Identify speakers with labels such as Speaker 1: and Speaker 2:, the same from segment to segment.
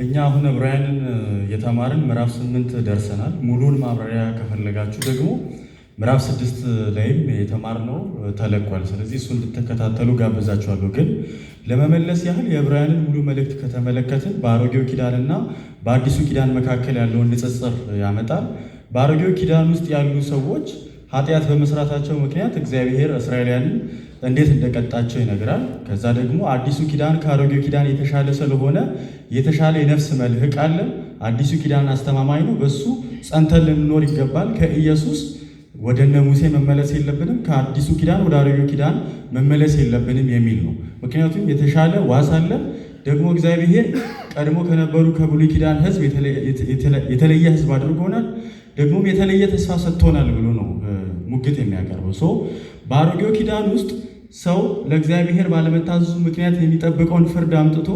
Speaker 1: እኛ አሁን ዕብራውያንን የተማርን ምዕራፍ 8 ደርሰናል። ሙሉን ማብራሪያ ከፈለጋችሁ ደግሞ ምዕራፍ 6 ላይም የተማርነው ተለቋል። ስለዚህ እሱ እንድትከታተሉ ጋብዛችኋለሁ። ግን ለመመለስ ያህል የዕብራውያንን ሙሉ መልእክት ከተመለከትን በአሮጌው ኪዳንና በአዲሱ ኪዳን መካከል ያለውን ንጽጽር ያመጣል። በአሮጌው ኪዳን ውስጥ ያሉ ሰዎች ኃጢአት በመስራታቸው ምክንያት እግዚአብሔር እስራኤላውያንን እንዴት እንደቀጣቸው ይነግራል። ከዛ ደግሞ አዲሱ ኪዳን ከአሮጌው ኪዳን የተሻለ ስለሆነ የተሻለ የነፍስ መልህቅ አለ። አዲሱ ኪዳን አስተማማኝ ነው፣ በሱ ጸንተን ልንኖር ይገባል። ከኢየሱስ ወደ እነ ሙሴ መመለስ የለብንም፣ ከአዲሱ ኪዳን ወደ አሮጌው ኪዳን መመለስ የለብንም የሚል ነው። ምክንያቱም የተሻለ ዋስ አለ። ደግሞ እግዚአብሔር ቀድሞ ከነበሩ ከብሉይ ኪዳን ሕዝብ የተለየ ሕዝብ አድርጎናል፣ ደግሞም የተለየ ተስፋ ሰጥቶናል ብሎ ነው ሙግት የሚያቀርበው። So በአሮጌው ኪዳን ውስጥ ሰው ለእግዚአብሔር ባለመታዘዙ ምክንያት የሚጠብቀውን ፍርድ አምጥቶ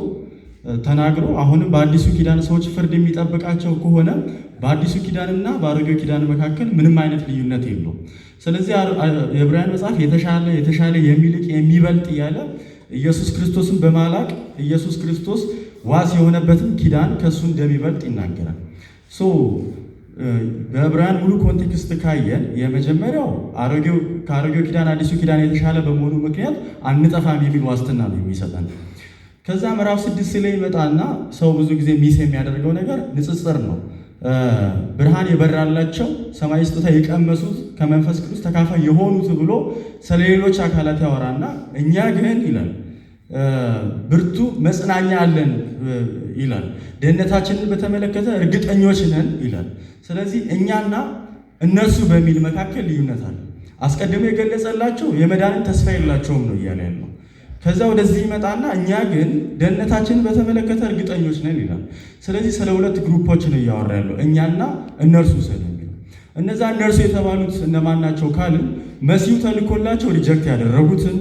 Speaker 1: ተናግሮ አሁንም በአዲሱ ኪዳን ሰዎች ፍርድ የሚጠብቃቸው ከሆነ በአዲሱ ኪዳንና በአሮጌው ኪዳን መካከል ምንም አይነት ልዩነት የለውም። ስለዚህ የዕብራውያን መጽሐፍ የተሻለ የተሻለ የሚልቅ የሚበልጥ እያለ ኢየሱስ ክርስቶስን በማላቅ ኢየሱስ ክርስቶስ ዋስ የሆነበትም ኪዳን ከእሱ እንደሚበልጥ ይናገራል። So በዕብራውያን ሙሉ context ካየን የመጀመሪያው ከአሮጌው ኪዳን አዲሱ ኪዳን የተሻለ በመሆኑ ምክንያት አንጠፋም የሚል ዋስትና ነው የሚሰጠን። ከዛ ምዕራፍ 6 ላይ ይመጣና ሰው ብዙ ጊዜ miss የሚያደርገው ነገር ንጽጽር ነው። ብርሃን የበራላቸው ሰማያዊ ስጦታ የቀመሱት ከመንፈስ ቅዱስ ተካፋይ የሆኑት ብሎ ስለሌሎች አካላት ያወራና እኛ ግን ይላል ብርቱ መጽናኛ አለን ይላል። ደህንነታችንን በተመለከተ እርግጠኞች ነን ይላል። ስለዚህ እኛና እነርሱ በሚል መካከል ልዩነት አለ። አስቀድሞ የገለጸላቸው የመዳንን ተስፋ የላቸውም ነው እያለ ያለው። ከዛ ወደዚህ ይመጣና እኛ ግን ደህንነታችንን በተመለከተ እርግጠኞች ነን ይላል። ስለዚህ ስለ ሁለት group ኦች ነው እያወራ ያለው፣ እኛና እነርሱ ስለሚለው። እነዛ እነርሱ የተባሉት እነማን ናቸው ካልን መሲሁ ተልኮላቸው reject ያደረጉትን፣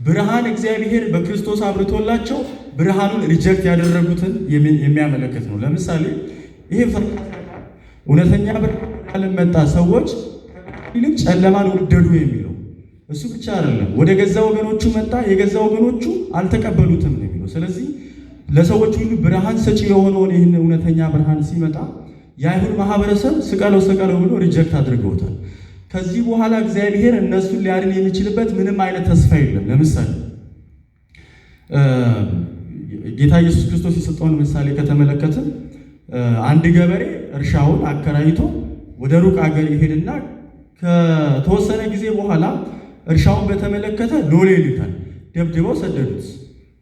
Speaker 1: ብርሃን እግዚአብሔር በክርስቶስ አብርቶላቸው ብርሃኑን reject ያደረጉትን የሚያመለክት ነው። ለምሳሌ ይሄ እውነተኛ ብርሃን መጣ፣ ሰዎች ይልቅ ጨለማን ወደዱ የሚለው እሱ ብቻ አይደለም። ወደ ገዛ ወገኖቹ መጣ፣ የገዛ ወገኖቹ አልተቀበሉትም ነው የሚለው። ስለዚህ ለሰዎች ሁሉ ብርሃን ሰጪ የሆነውን ይህን እውነተኛ ብርሃን ሲመጣ የአይሁድ ማህበረሰብ ስቀለው ስቀለው ብሎ reject አድርገውታል። ከዚህ በኋላ እግዚአብሔር እነሱን ሊያድን የሚችልበት ምንም አይነት ተስፋ የለም። ለምሳሌ ጌታ ኢየሱስ ክርስቶስ የሰጠውን ምሳሌ ከተመለከትን አንድ ገበሬ እርሻውን አከራይቶ ወደ ሩቅ አገር ይሄድና ከተወሰነ ጊዜ በኋላ እርሻውን በተመለከተ ሎሌ ይልካል። ደብድበው ሰደዱት።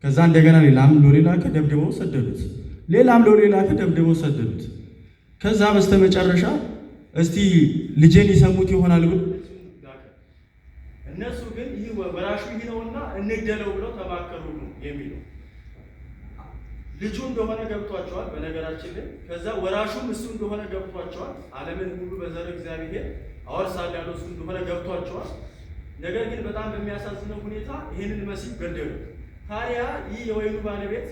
Speaker 1: ከዛ እንደገና ሌላም ሎሌ ላከ፣ ደብድበው ሰደዱት። ሌላም ሎሌ ላከ፣ ደብድበው ሰደዱት። ከዛ በስተመጨረሻ እስቲ ልጄን ይሰሙት ይሆናል ብሎ እነሱ ግን ይህ ወራሹ ይህ ነውና እንግደለው ብለው ተማከሩ ነው የሚለው። ልጁ እንደሆነ ገብቷቸዋል። በነገራችን ላይ ከዛ ወራሹም እሱ እንደሆነ ገብቷቸዋል። ዓለምን ሁሉ በዘር እግዚአብሔር አወርሳለሁ ያለው እሱ እንደሆነ ገብቷቸዋል። ነገር ግን በጣም በሚያሳዝነው ሁኔታ ይህንን መሲህ ገደሉ። ታዲያ ይህ የወይኑ ባለቤት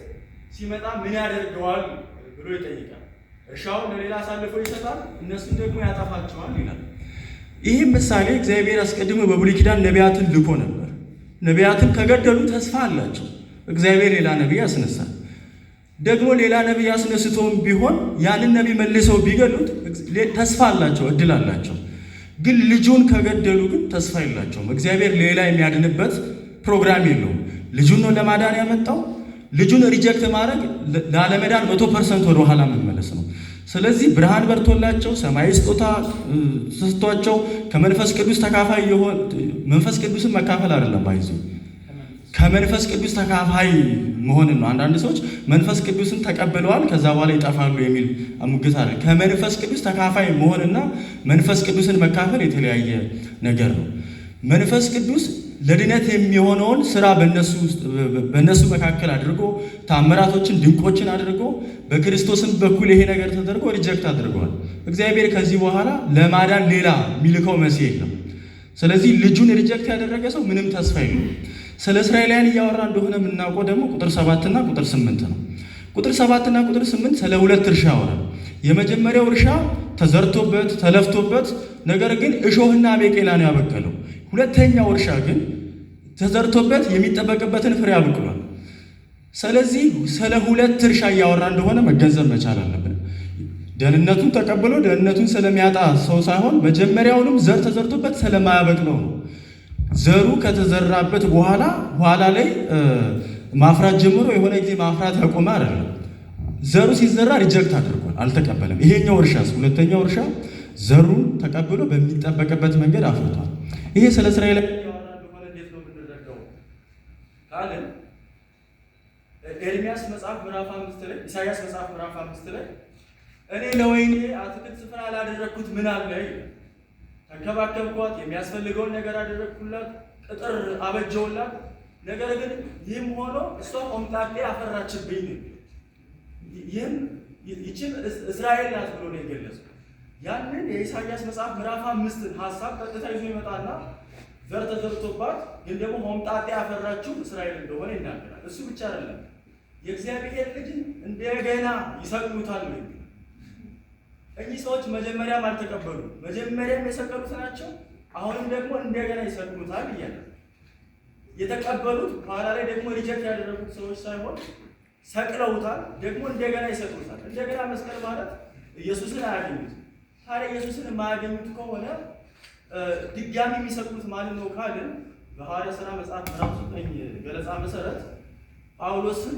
Speaker 1: ሲመጣ ምን ያደርገዋል ብሎ ይጠይቃል። እርሻውን ለሌላ አሳልፎ ይሰጣል፣ እነሱን ደግሞ ያጠፋቸዋል ይላል። ይህም ምሳሌ እግዚአብሔር አስቀድሞ በብሉይ ኪዳን ነቢያትን ልኮ ነበር። ነቢያትን ከገደሉ ተስፋ አላቸው። እግዚአብሔር ሌላ ነቢይ ያስነሳል። ደግሞ ሌላ ነቢይ አስነስቶም ቢሆን ያንን ነቢይ መልሰው ቢገሉት ተስፋ አላቸው፣ እድል አላቸው። ግን ልጁን ከገደሉ ግን ተስፋ የላቸውም። እግዚአብሔር ሌላ የሚያድንበት ፕሮግራም የለውም። ልጁን ነው ለማዳን ያመጣው። ልጁን reject ማድረግ ላለመዳን 100% ወደ ኋላ መመለስ ነው። ስለዚህ ብርሃን በርቶላቸው ሰማያዊ ስጦታ ተሰጥቷቸው ከመንፈስ ቅዱስ ተካፋይ የሆን መንፈስ ቅዱስን መካፈል አይደለም ባይዙ ከመንፈስ ቅዱስ ተካፋይ መሆንን ነው። አንዳንድ ሰዎች መንፈስ ቅዱስን ተቀብለዋል ከዛ በኋላ ይጠፋሉ የሚል ሙግት አለ። ከመንፈስ ቅዱስ ተካፋይ መሆንና መንፈስ ቅዱስን መካፈል የተለያየ ነገር ነው። መንፈስ ቅዱስ ለድነት የሚሆነውን ስራ በእነሱ መካከል አድርጎ ታምራቶችን፣ ድንቆችን አድርጎ በክርስቶስም በኩል ይሄ ነገር ተደርጎ reject አድርገዋል። እግዚአብሔር ከዚህ በኋላ ለማዳን ሌላ የሚልከው መሲህ የለም። ስለዚህ ልጁን reject ያደረገ ሰው ምንም ተስፋ የለውም። ስለ እስራኤላውያን እያወራ እንደሆነ የምናውቀው ደግሞ ቁጥር 7 እና ቁጥር 8 ነው። ቁጥር 7 እና ቁጥር 8 ስለ ሁለት እርሻ ያወራል። የመጀመሪያው እርሻ ተዘርቶበት ተለፍቶበት፣ ነገር ግን እሾህና አሜኬላ ነው ያበቀለው። ሁለተኛው እርሻ ግን ተዘርቶበት የሚጠበቅበትን ፍሬ አብቅሏል። ስለዚህ ስለ ሁለት እርሻ እያወራ እንደሆነ መገንዘብ መቻል አለብን። ደህንነቱን ተቀብሎ ደህንነቱን ስለሚያጣ ሰው ሳይሆን መጀመሪያውንም ዘር ተዘርቶበት ስለማያበቅለው ነው። ዘሩ ከተዘራበት በኋላ ኋላ ላይ ማፍራት ጀምሮ የሆነ ጊዜ ማፍራት ያቆመ አይደለም። ዘሩ ሲዘራ reject አድርጓል፣ አልተቀበለም። ይሄኛው እርሻስ፣ ሁለተኛው እርሻ ዘሩን ተቀብሎ በሚጠበቅበት መንገድ አፍርቷል። ይሄ ስለ እስራኤል እያወራ እንደሆነ እንዴት ነው የምንረዳው ካልን ኤርሚያስ መጽሐፍ ምዕራፍ 5 ላይ፣ ኢሳያስ መጽሐፍ ምዕራፍ 5 ላይ እኔ ለወይኔ አትክልት ስፍራ ያላደረግኩት ምን አለ ይላል። ተንከባከብኳት፣ የሚያስፈልገውን ነገር አደረግኩላት፣ ቅጥር አበጀውላት። ነገር ግን ይህም ሆኖ እሷ ሆምጣጤ አፈራችብኝ ነው። ይህም ይህችም እስራኤል ናት ብሎ ነው የገለጸው። ያንን የኢሳያስ መጽሐፍ ምዕራፍ 5ን ሀሳብ ቀጥታ ይዞ ይመጣና ዘር ተዘርቶባት ግን ደግሞ ሆምጣጤ ያፈራችው እስራኤል እንደሆነ ይናገራል። እሱ ብቻ አይደለም፣ የእግዚአብሔር ልጅን እንደገና ይሰቅሉታል ነው የሚለው። እኚህ ሰዎች መጀመሪያም አልተቀበሉ፣ መጀመሪያም የሰቀሉት ናቸው። አሁንም ደግሞ እንደገና ይሰቅሉታል እያለ የተቀበሉት ኋላ ላይ ደግሞ reject ያደረጉት ሰዎች ሳይሆን ሰቅለውታል፣ ደግሞ እንደገና ይሰቅሉታል። እንደገና መስቀል ማለት ኢየሱስን አያገኙትም። ታዲያ ኢየሱስን የማያገኙት ከሆነ ድጋሚ የሚሰቅሉት ማለት ነው ካልን በሐዋርያት ሥራ መጽሐፍ ምዕራፍ 9 ገለጻ መሰረት ጳውሎስን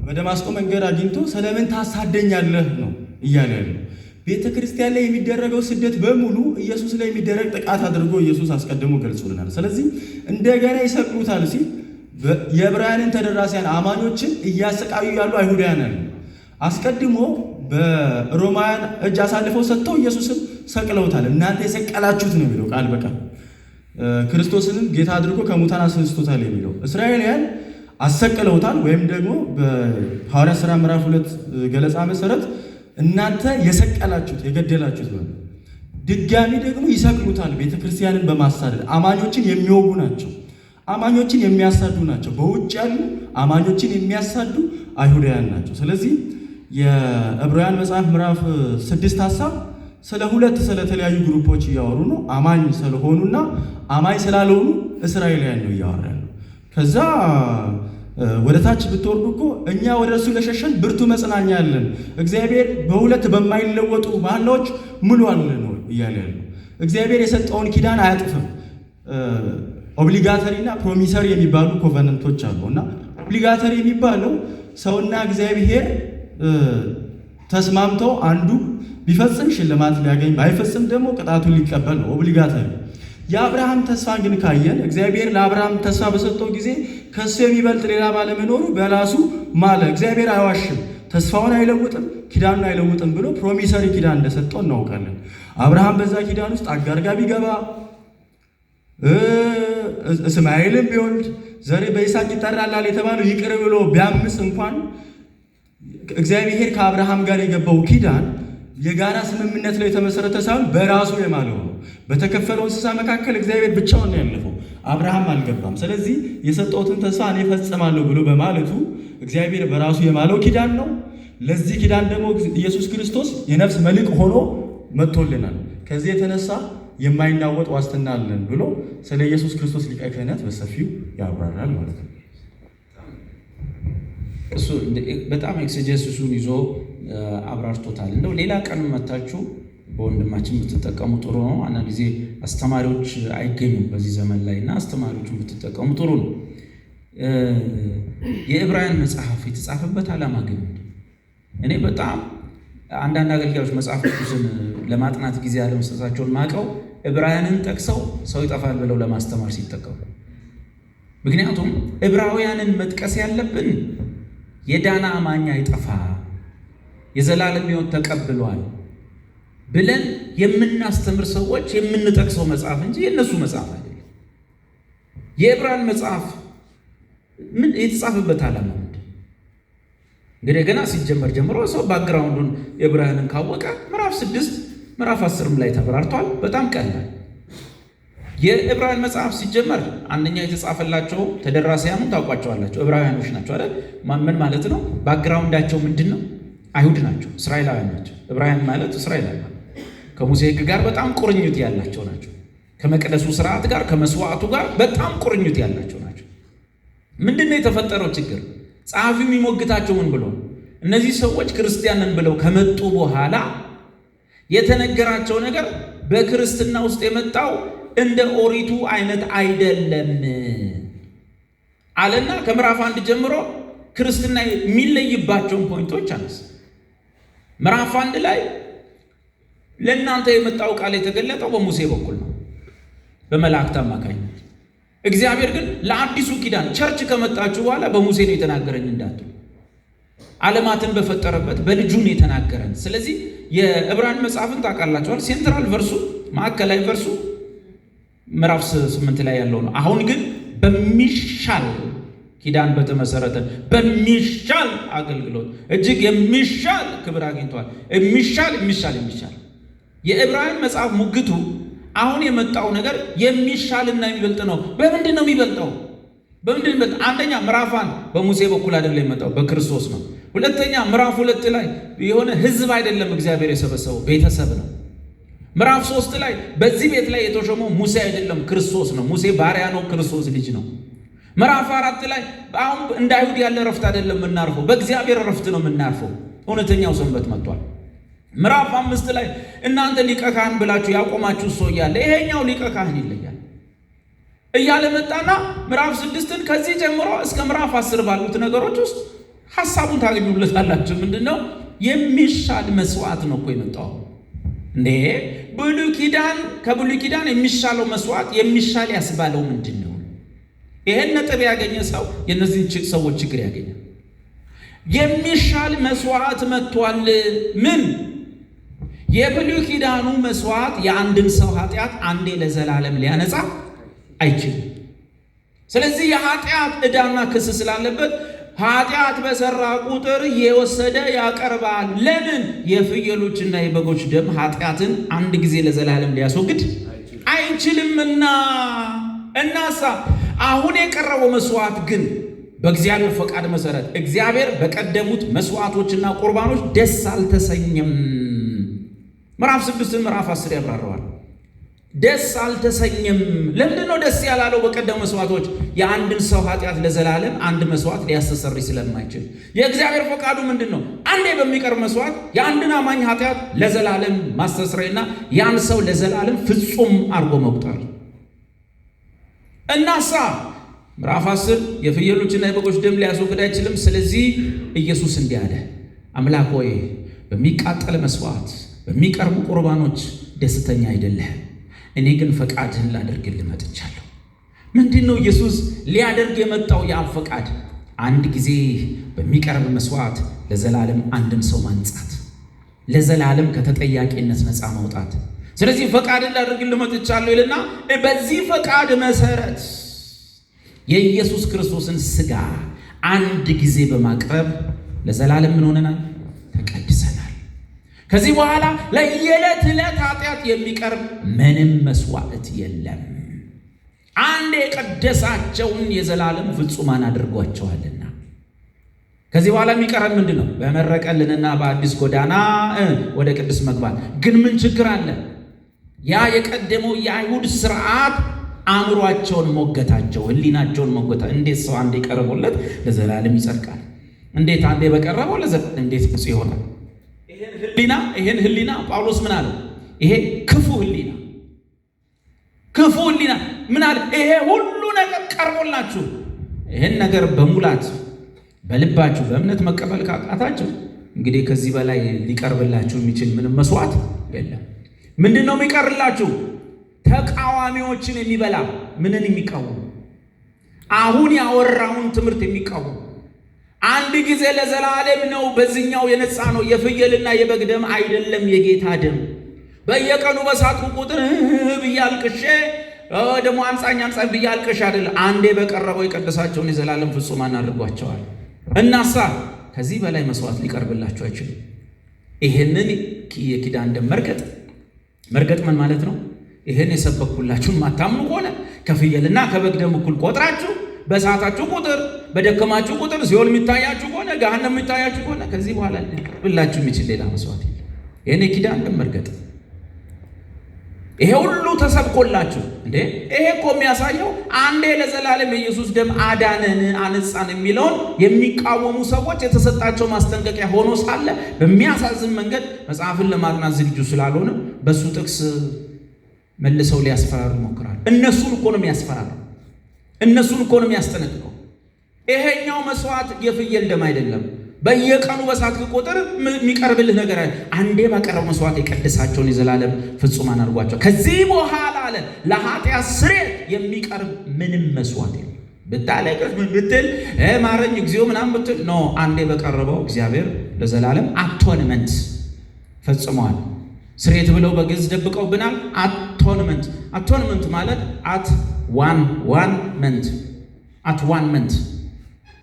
Speaker 1: በደማስቆ መንገድ አግኝቶ ስለምን ታሳደኛለህ ነው እያለ ያለው። ቤተ ክርስቲያን ላይ የሚደረገው ስደት በሙሉ ኢየሱስ ላይ የሚደረግ ጥቃት አድርጎ ኢየሱስ አስቀድሞ ገልጾልናል። ስለዚህ እንደገና ይሰቅሉታል ሲል የዕብራውያንን ተደራሲያን አማኞችን እያሰቃዩ ያሉ አይሁዳውያን አሉ። አስቀድሞ በሮማውያን እጅ አሳልፈው ሰጥተው ኢየሱስን ሰቅለውታል። እናንተ የሰቀላችሁት ነው የሚለው ቃል በቃል። ክርስቶስንም ጌታ አድርጎ ከሙታን አስነስቶታል የሚለው እስራኤላውያን አሰቅለውታል። ወይም ደግሞ በሐዋርያት ሥራ ምዕራፍ 2 ገለጻ መሰረት እናንተ የሰቀላችሁት የገደላችሁት ነው። ድጋሚ ደግሞ ይሰቅሉታል። ቤተክርስቲያንን በማሳደድ አማኞችን የሚወጉ ናቸው። አማኞችን የሚያሳዱ ናቸው። በውጭ ያሉ አማኞችን የሚያሳዱ አይሁዳውያን ናቸው። ስለዚህ የዕብራውያን መጽሐፍ ምዕራፍ 6 ሐሳብ ስለ ሁለት ስለተለያዩ group ኦች እያወሩ ነው። አማኝ ስለሆኑና አማኝ ስላልሆኑ እስራኤላውያን ነው እያወራ ያለው። ከዛ ወደ ታች ብትወርዱ እኮ እኛ ወደ እርሱ ለሸሸን ብርቱ መጽናኛ አለን፣ እግዚአብሔር በሁለት በማይለወጡ መሐላዎች ምሏል ነው እያለ ያለው። እግዚአብሔር የሰጠውን ኪዳን አያጥፍም። obligatory እና promissory የሚባሉ covenant ኦች አሉ እና obligatory የሚባለው ሰውና እግዚአብሔር ተስማምተው አንዱ ቢፈጽም ሽልማት ሊያገኝ ባይፈጽም ደግሞ ቅጣቱን ሊቀበል ነው obligatory። የአብርሃም ተስፋን ግን ካየን እግዚአብሔር ለአብርሃም ተስፋ በሰጠው ጊዜ ከሱ የሚበልጥ ሌላ ባለመኖሩ በራሱ ማለ። እግዚአብሔር አይዋሽም፣ ተስፋውን አይለውጥም፣ ኪዳኑን አይለውጥም ብሎ promissory ኪዳን እንደሰጠው እናውቃለን። አብርሃም በዛ ኪዳን ውስጥ አጋር ጋር ቢገባ እስማኤልም ቢወልድ ዘሬ በይስሐቅ ይጠራላል የተባለው ይቅር ብሎ ቢያምስ እንኳን እግዚአብሔር ከአብርሃም ጋር የገባው ኪዳን የጋራ ስምምነት ላይ የተመሰረተ ሳይሆን በራሱ የማለው ነው። በተከፈለው እንስሳ መካከል እግዚአብሔር ብቻውን ነው ያለፈው፣ አብርሃም አልገባም። ስለዚህ የሰጠሁትን ተስፋ እኔ እፈጽማለሁ ብሎ በማለቱ እግዚአብሔር በራሱ የማለው ኪዳን ነው። ለዚህ ኪዳን ደግሞ ኢየሱስ ክርስቶስ የነፍስ መልሕቅ ሆኖ መጥቶልናል። ከዚህ የተነሳ የማይናወጥ ዋስትና አለን ብሎ ስለ ኢየሱስ ክርስቶስ ሊቀ ክህነት በሰፊው ያብራራል ማለት ነው።
Speaker 2: እሱ በጣም exegesis ኡን ይዞ አብራርቶታል። እንደው ሌላ ቀን መታችሁ በወንድማችን ብትጠቀሙ ጥሩ ነው። አንዳንድ ጊዜ አስተማሪዎች አይገኙም በዚህ ዘመን ላይ እና አስተማሪዎችን ብትጠቀሙ ጥሩ ነው። የዕብራውያን መጽሐፍ የተጻፈበት ዓላማ ግን እኔ በጣም አንዳንድ አገልጋዮች መጽሐፍ ቅዱስን ለማጥናት ጊዜ ያለመስጠታቸውን ማቀው ዕብራውያንን ጠቅሰው ሰው ይጠፋል ብለው ለማስተማር ሲጠቀሙ፣ ምክንያቱም ዕብራውያንን መጥቀስ ያለብን የዳና አማኝ አይጠፋ የዘላለም ሕይወት ተቀብሏል ብለን የምናስተምር ሰዎች የምንጠቅሰው መጽሐፍ እንጂ የነሱ መጽሐፍ አይደለም። የዕብራውያን መጽሐፍ ምን የተጻፈበት ዓላማ ምንድን? እንግዲህ ገና ሲጀመር ጀምሮ ሰው background ኡን የዕብራውያንን ካወቀ ምዕራፍ 6 ምዕራፍ 10 ላይ ተብራርቷል። በጣም ቀላል። የዕብራውያን መጽሐፍ ሲጀመር አንደኛ የተጻፈላቸው ተደራሲያኑን ታውቋቸዋላቸው፣ ዕብራውያኖች ናቸው አይደል? ምን ማለት ነው? background ኣቸው ምንድነው? አይሁድ ናቸው፣ እስራኤላውያን ናቸው። ዕብራውያን ማለት እስራኤላውያን ከሙሴ ሕግ ጋር በጣም ቁርኝት ያላቸው ናቸው። ከመቅደሱ ስርዓት ጋር ከመስዋዕቱ ጋር በጣም ቁርኝት ያላቸው ናቸው። ምንድን ነው የተፈጠረው ችግር? ጸሐፊው የሚሞግታቸው ምን ብሎ እነዚህ ሰዎች ክርስቲያንን ብለው ከመጡ በኋላ የተነገራቸው ነገር በክርስትና ውስጥ የመጣው እንደ ኦሪቱ አይነት አይደለም አለና ከምዕራፍ 1 ጀምሮ ክርስትና የሚለይባቸውን point ኦች አነሳ። ምዕራፍ 1 ላይ ለእናንተ የመጣው ቃል የተገለጠው በሙሴ በኩል ነው፣ በመላእክት አማካኝነት። እግዚአብሔር ግን ለአዲሱ ኪዳን church ከመጣችሁ በኋላ በሙሴ ነው የተናገረኝ እንዳትሉ፣ ዓለማትን በፈጠረበት በልጁ ነው የተናገረን። ስለዚህ የዕብራውያን መጽሐፍን ታውቃላችኋል። central verse ኡ ማዕከላዊ verse ኡ ምዕራፍ 8 ላይ ያለው ነው። አሁን ግን በሚሻል ኪዳን በተመሰረተ በሚሻል አገልግሎት እጅግ የሚሻል ክብር አግኝቷል። የሚሻል የሚሻል የሚሻል የዕብራውያን መጽሐፍ ሙግቱ አሁን የመጣው ነገር የሚሻልና የሚበልጥ ነው። በምንድን ነው የሚበልጠው? በምንድን ነው የሚበልጠው? አንደኛ ምዕራፍ 1 በሙሴ በኩል አይደለም የመጣው፣ በክርስቶስ ነው። ሁለተኛ ምዕራፍ 2 ላይ የሆነ ሕዝብ አይደለም እግዚአብሔር የሰበሰበው፣ ቤተሰብ ነው። ምዕራፍ 3 ላይ በዚህ ቤት ላይ የተሾመው ሙሴ አይደለም ክርስቶስ ነው። ሙሴ ባሪያ ነው፣ ክርስቶስ ልጅ ነው። ምዕራፍ 4 ላይ አሁን እንደ አይሁድ ያለ እረፍት አይደለም የምናርፈው፣ በእግዚአብሔር እረፍት ነው የምናርፈው። እውነተኛው ሰንበት መጥቷል። ምዕራፍ 5 ላይ እናንተ ሊቀ ካህን ብላችሁ ያቆማችሁ ሰው እያለ ይሄኛው ሊቀ ካህን ይለያል እያለ መጣና ምዕራፍ 6ን ከዚህ ጀምሮ እስከ ምዕራፍ 10 ባሉት ነገሮች ውስጥ ሐሳቡን ታገኙለታላችሁ። ምንድነው የሚሻል መስዋዕት ነው እኮ የመጣው እንዴ? ብሉይ ኪዳን ከብሉይ ኪዳን የሚሻለው መስዋዕት የሚሻል ያስባለው ምንድነው? ይሄን ነጥብ ያገኘ ሰው የነዚህን ሰዎች ችግር ያገኛል። የሚሻል መስዋዕት መጥቷል። ምን? የብሉይ ኪዳኑ መስዋዕት የአንድን ሰው ኃጢአት አንዴ ለዘላለም ሊያነጻ አይችልም። ስለዚህ የኃጢአት ዕዳና ክስ ስላለበት ኃጢአት በሰራ ቁጥር የወሰደ ያቀርባል። ለምን? የፍየሎችና የበጎች ደም ኃጢአትን አንድ ጊዜ ለዘላለም ሊያስወግድ አይችልምና። እናሳ አሁን የቀረበው መስዋዕት ግን በእግዚአብሔር ፈቃድ መሰረት እግዚአብሔር በቀደሙት መስዋዕቶችና ቁርባኖች ደስ አልተሰኘም። ምዕራፍ 6 ምዕራፍ 10 ያብራራዋል። ደስ አልተሰኘም። ለምንድን ነው ደስ ያላለው? በቀደሙ መስዋዕቶች የአንድን ሰው ኃጢአት ለዘላለም አንድ መስዋዕት ሊያስተሰርይ ስለማይችል። የእግዚአብሔር ፈቃዱ ምንድን ነው? አንዴ በሚቀርብ መስዋዕት የአንድን አማኝ ኃጢአት ለዘላለም ማስተስረይና ያን ሰው ለዘላለም ፍጹም አድርጎ መቁጠር። እናሳ ምዕራፍ 10 የፍየሎችና የበጎች ደም ሊያስወግድ አይችልም። ስለዚህ ኢየሱስ እንዲህ አለ፣ አምላክ ሆይ በሚቃጠል መስዋዕት በሚቀርቡ ቁርባኖች ደስተኛ አይደለህም፣ እኔ ግን ፈቃድህን ላደርግልህ መጥቻለሁ። ምንድነው ኢየሱስ ሊያደርግ የመጣው? የአብ ፈቃድ አንድ ጊዜ በሚቀርብ መስዋዕት ለዘላለም አንድን ሰው ማንጻት፣ ለዘላለም ከተጠያቂነት ነፃ ማውጣት። ስለዚህ ፈቃድህን ላደርግልህ መጥቻለሁ ይልና በዚህ ፈቃድ መሰረት የኢየሱስ ክርስቶስን ስጋ አንድ ጊዜ በማቅረብ ለዘላለም ምን ሆነናል? ተቀድሰናል። ከዚህ በኋላ ለየዕለት ዕለት ኃጢአት የሚቀርብ ምንም መስዋዕት የለም። አንድ የቀደሳቸውን የዘላለም ፍጹማን አድርጓቸዋልና። ከዚህ በኋላ የሚቀረን ምንድነው? በመረቀልንና በአዲስ ጎዳና ወደ ቅዱስ መግባት። ግን ምን ችግር አለ? ያ የቀደመው የአይሁድ ስርዓት አእምሯቸውን ሞገታቸው፣ ህሊናቸውን ሞገታ። እንዴት ሰው አንዴ ቀርቦለት ለዘላለም ይጸድቃል? እንዴት አንዴ በቀረበው ለዘላለም እንዴት ንጹህ ይሆናል? ይሄን ህሊና ጳውሎስ ምን አለ? ይሄ ክፉ ህሊና፣ ክፉ ህሊና ምን አለ? ይሄ ሁሉ ነገር ቀርቦላችሁ ይሄን ነገር በሙላት በልባችሁ በእምነት መቀበል ካቃታችሁ እንግዲህ ከዚህ በላይ ሊቀርብላችሁ የሚችል ምንም መስዋዕት የለም። ምንድነው የሚቀርላችሁ? ተቃዋሚዎችን የሚበላ ምንን የሚቃወም? አሁን ያወራውን ትምህርት የሚቃወም አንድ ጊዜ ለዘላለም ነው በዚህኛው የነጻ ነው። የፍየልና የበግ ደም አይደለም የጌታ ደም። በየቀኑ በሳትኩ ቁጥር ብያልቅሼ ደግሞ አንጻኝ አንጻኝ ብያልቅሽ አይደለም። አንዴ በቀረበው የቀደሳቸውን የዘላለም ፍጹማን አድርጓቸዋል። እናሳ ከዚህ በላይ መስዋዕት ሊቀርብላችሁ አይችልም። ይሄንን የኪዳን ደም መርገጥ መርገጥ ምን ማለት ነው? ይሄን የሰበኩላችሁን ማታምኑ ከሆነ ከፍየልና ከበግ ደም እኩል ቆጥራችሁ በሳታችሁ ቁጥር በደከማችሁ ቁጥር ሲኦል የሚታያችሁ ከሆነ ገሃነም የሚታያችሁ ከሆነ ከዚህ በኋላ ሊቀርብላችሁ የሚችል ሌላ መስዋዕት የለም። ይሄን የኪዳን ደም መርገጥ። ይሄ ሁሉ ተሰብኮላችሁ እንዴ! ይሄ እኮ የሚያሳየው አንዴ ለዘላለም የኢየሱስ ደም አዳነን አነጻን የሚለውን የሚቃወሙ ሰዎች የተሰጣቸው ማስጠንቀቂያ ሆኖ ሳለ በሚያሳዝን መንገድ መጽሐፍን ለማጥናት ዝግጁ ስላልሆነ በሱ ጥቅስ መልሰው ሊያስፈራሩ ይሞክራሉ። እነሱን እኮ ነው የሚያስፈራሩ፣ እነሱን እኮ ነው የሚያስጠነቅቀው። ይሄኛው መስዋዕት የፍየል ደም አይደለም። በየቀኑ በሳት ቁጥር የሚቀርብልህ ነገር አለ። አንዴ ባቀረበው መስዋዕት የቀደሳቸውን የዘላለም ፍጹማን አድርጓቸው። ከዚህ በኋላ አለ ለኃጢአት ስርየት የሚቀርብ ምንም መስዋዕት የለም። ብታለቅስ ብትል ማረኝ እግዚኦ ምናምን ብትል no፣ አንዴ በቀረበው እግዚአብሔር ለዘላለም atonement ፈጽመዋል። ስርየት ብለው በግዕዝ ደብቀውብናል። Atonement atonement ማለት at one one ment at one ment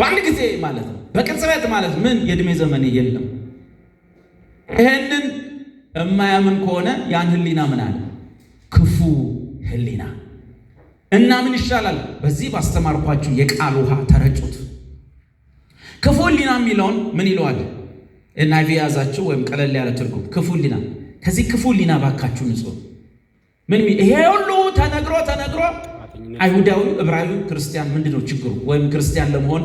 Speaker 2: በአንድ ጊዜ ማለት ነው። በቅጽበት ማለት ምን የእድሜ ዘመን የለም። ይሄንን የማያምን ከሆነ ያን ህሊና ምን አለ? ክፉ ህሊና። እና ምን ይሻላል? በዚህ ባስተማርኳችሁ የቃል ውሃ ተረጩት። ክፉ ህሊና የሚለውን ምን ይለዋል? NIV የያዛችሁ ወይም ቀለል ያለ ትርጉም ክፉ ህሊና። ከዚህ ክፉ ህሊና ባካችሁ ንጹህ ምን ይሄ ሁሉ ተነግሮ ተነግሮ አይሁዳዊ ዕብራዊ ክርስቲያን ምንድን ነው ችግሩ? ወይም ክርስቲያን ለመሆን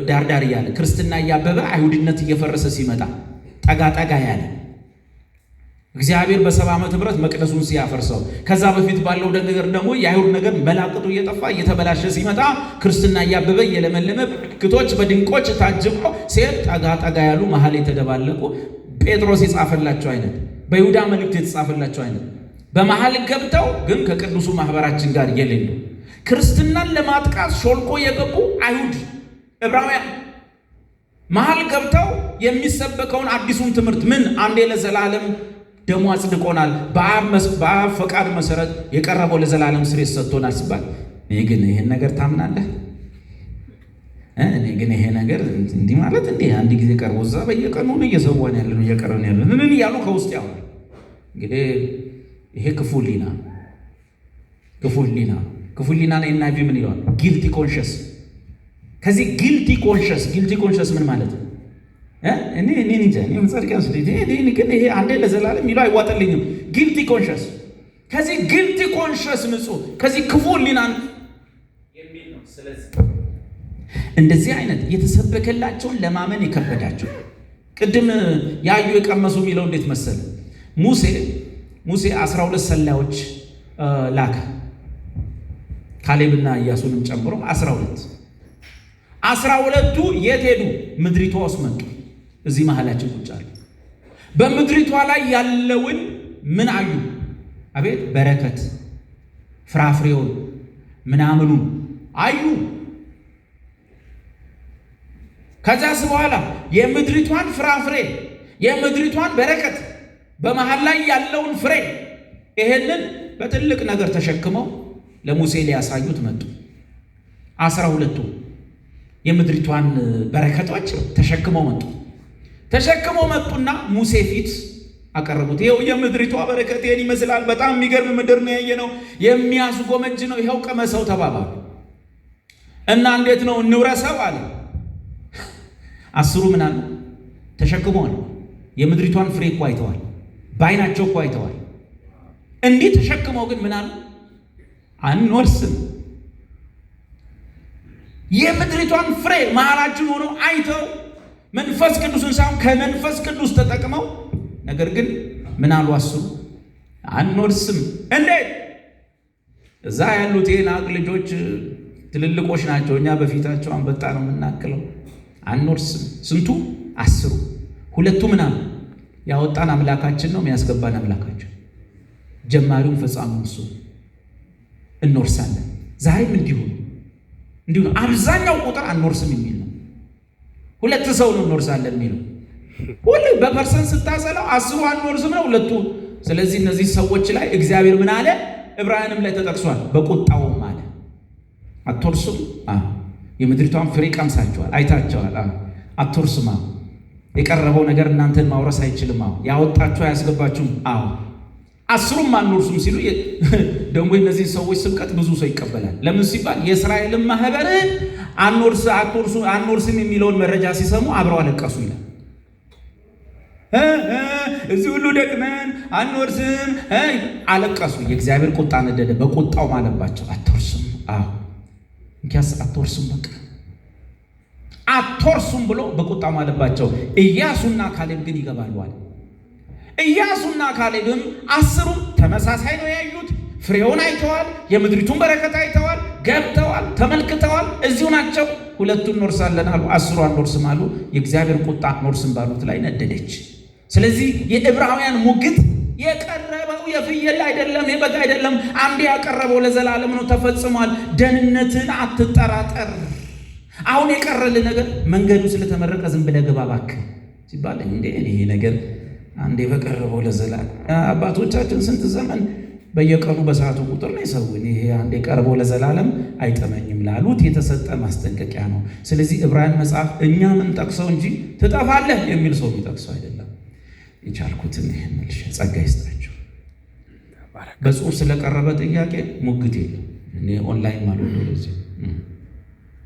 Speaker 2: ዳርዳር እያለ ክርስትና እያበበ አይሁድነት እየፈረሰ ሲመጣ ጠጋ ጠጋ ያለ እግዚአብሔር በ70 ዓመተ ምህረት መቅደሱን ሲያፈርሰው ከዛ በፊት ባለው ነገር ደግሞ የአይሁድ ነገር መላቅጡ እየጠፋ እየተበላሸ ሲመጣ ክርስትና እያበበ እየለመለመ ምልክቶች በድንቆች ታጅቦ ሲሄድ ጠጋ ጠጋ ያሉ መሀል የተደባለቁ ጴጥሮስ የጻፈላቸው አይነት በይሁዳ መልእክት የተጻፈላቸው አይነት በመሀል ገብተው ግን ከቅዱሱ ማህበራችን ጋር የሌሉ ክርስትናን ለማጥቃት ሾልኮ የገቡ አይሁድ ዕብራውያን መሀል ገብተው የሚሰበከውን አዲሱን ትምህርት ምን አንዴ ለዘላለም ደሙ አጽድቆናል፣ በአብ ፈቃድ መሰረት የቀረበው ለዘላለም ስርየት ሰጥቶናል ሲባል እኔ ግን ይሄን ነገር ታምናለህ? እኔ ግን ይሄ ነገር እንዲህ ማለት እንዲህ አንድ ጊዜ ቀርቦ እዛ በየቀኑ እየሰዋን ያለ ነው እየቀረን ያለ ምን እያሉ ከውስጥ ያወራል። እንግዲህ ይሄ ክፉ ህሊና ክፉ ህሊና ክፉ ህሊና ላይ NIV ምን ይለዋል? Guilty conscience። ከዚህ guilty conscience guilty conscience ምን ማለት ነው? እኔ እኔ እንጃ እኔ መጻድቅ እኔ ግን ይሄ አንዴ ለዘላለም የሚለው አይዋጥልኝም። Guilty conscience ከዚህ guilty conscience ንጹህ ከዚህ ክፉ ህሊና የሚል ነው። ስለዚህ እንደዚህ አይነት የተሰበከላቸውን ለማመን የከበዳቸው ቅድም ያዩ የቀመሱ የሚለው እንዴት መሰለ? ሙሴ 12 ሰላዮች ላከ። ካሌብና ኢያሱንም ጨምሮ 12 12ቱ የት ሄዱ? ምድሪቷ ውስጥ መጡ። እዚህ መሀላችን ቁጭ አሉ። በምድሪቷ ላይ ያለውን ምን አዩ? አቤት በረከት፣ ፍራፍሬውን ምናምኑን አዩ። ከዛስ በኋላ የምድሪቷን ፍራፍሬ የምድሪቷን በረከት በመሃል ላይ ያለውን ፍሬ ይሄንን በትልቅ ነገር ተሸክመው ለሙሴ ሊያሳዩት መጡ። 12ቱ የምድሪቷን በረከቶች ተሸክመው መጡ። ተሸክመው መጡና ሙሴ ፊት አቀረቡት። ይኸው የምድሪቷ በረከት ይሄን ይመስላል። በጣም የሚገርም ምድር ነው ያየነው፣ የሚያስጎመጅ ነው። ይኸው ቀመሰው ተባባሉ እና እንዴት ነው እንውረሰው አለ። 10ሩ ምን አሉ? ተሸክመዋል። የምድሪቷን ፍሬ እኮ አይተዋል፣ በዓይናቸው እኮ አይተዋል። እንዲህ ተሸክመው ግን ምን አሉ? አንወርስም። የምድሪቷን ፍሬ መሀላችን ሆነው አይተው መንፈስ ቅዱስን ሳይሆን ከመንፈስ ቅዱስ ተጠቅመው ነገር ግን ምን አሉ? 10ሩ አንወርስም። እንዴት? እዛ ያሉት የዔናቅ ልጆች ትልልቆች ናቸው። እኛ በፊታቸው አንበጣ ነው የምናክለው። አንወርስም። ስንቱ? 10ሩ። ሁለቱ ምን አሉ? ያወጣን አምላካችን ነው የሚያስገባን አምላካችን፣ ጀማሪውን ፈጻሚውን እሱ፣ እንወርሳለን። ዛሬም እንዲሁ እንዲሁ ነው። አብዛኛው ቁጥር አንወርስም የሚል ነው። ሁለት ሰው ነው እንወርሳለን የሚለው። ሁሉ በ percent ስታሰላው 10ሩ አንወርስም ነው ሁለቱ። ስለዚህ እነዚህ ሰዎች ላይ እግዚአብሔር ምን አለ? ዕብራውያንም ላይ ተጠቅሷል። በቁጣውም አለ አትወርሱም። የምድሪቷን ፍሬ ቀምሳችኋል፣ አይታችኋል። አትወርሱም። የቀረበው ነገር እናንተን ማውረስ አይችልም። ያወጣችሁ አያስገባችሁም። አዎ 10ሩም አንወርሱም ሲሉ ደግሞ የእነዚህ ሰዎች ስብከት ብዙ ሰው ይቀበላል። ለምን ሲባል የእስራኤልን ማህበር አንወርስም የሚለውን መረጃ ሲሰሙ አብረው አለቀሱ ይላል። እዚህ ሁሉ ደክመን አንወርስም አለቀሱ። የእግዚአብሔር ቁጣ ነደደ። በቁጣው ማለባቸው። አትወርሱም፣ አዎ እንኪያስ አትወርሱም፣ በቃ አትወርሱም ብሎ በቁጣው ማለባቸው። ኢያሱና ካሌብ ግን ይገባሉ አለ። ኢያሱና ካሌብም 10ሩም ተመሳሳይ ነው ያዩት። ፍሬውን አይተዋል። የምድሪቱን በረከት አይተዋል። ገብተዋል፣ ተመልክተዋል። እዚሁ ናቸው። 2ቱ እንወርሳለን አሉ፣ 10ሩ አንወርስም አሉ። የእግዚአብሔር ቁጣ አንወርስም ባሉት ላይ ነደደች። ስለዚህ የዕብራውያን ሙግት የቀረበው የፍየል አይደለም፣ የበግ አይደለም። አንዴ ያቀረበው ለዘላለም ነው፣ ተፈጽሟል። ደህንነትን አትጠራጠር። አሁን የቀረልህ ነገር መንገዱ ስለተመረቀ ዝም ብለህ ግባ እባክህ ሲባል እንዴ ይሄ ነገር አንዴ በቀረበው ለዘላለም አባቶቻችን ስንት ዘመን በየቀኑ በሰዓቱ ቁጥር ነው የሰውን። ይሄ አንዴ ቀርቦ ለዘላለም አይጠመኝም ላሉት የተሰጠ ማስጠንቀቂያ ነው። ስለዚህ ዕብራውያን መጽሐፍ እኛ ምን ጠቅሰው እንጂ ትጠፋለህ የሚል ሰው የሚጠቅሰው አይደለም። የቻልኩትን ይሄን መልሼ ጸጋ ይስጣችሁ። በጽሁፍ ስለቀረበ ጥያቄ ሙግት የለም። እኔ ኦንላይን ማለት ነው ለዚህ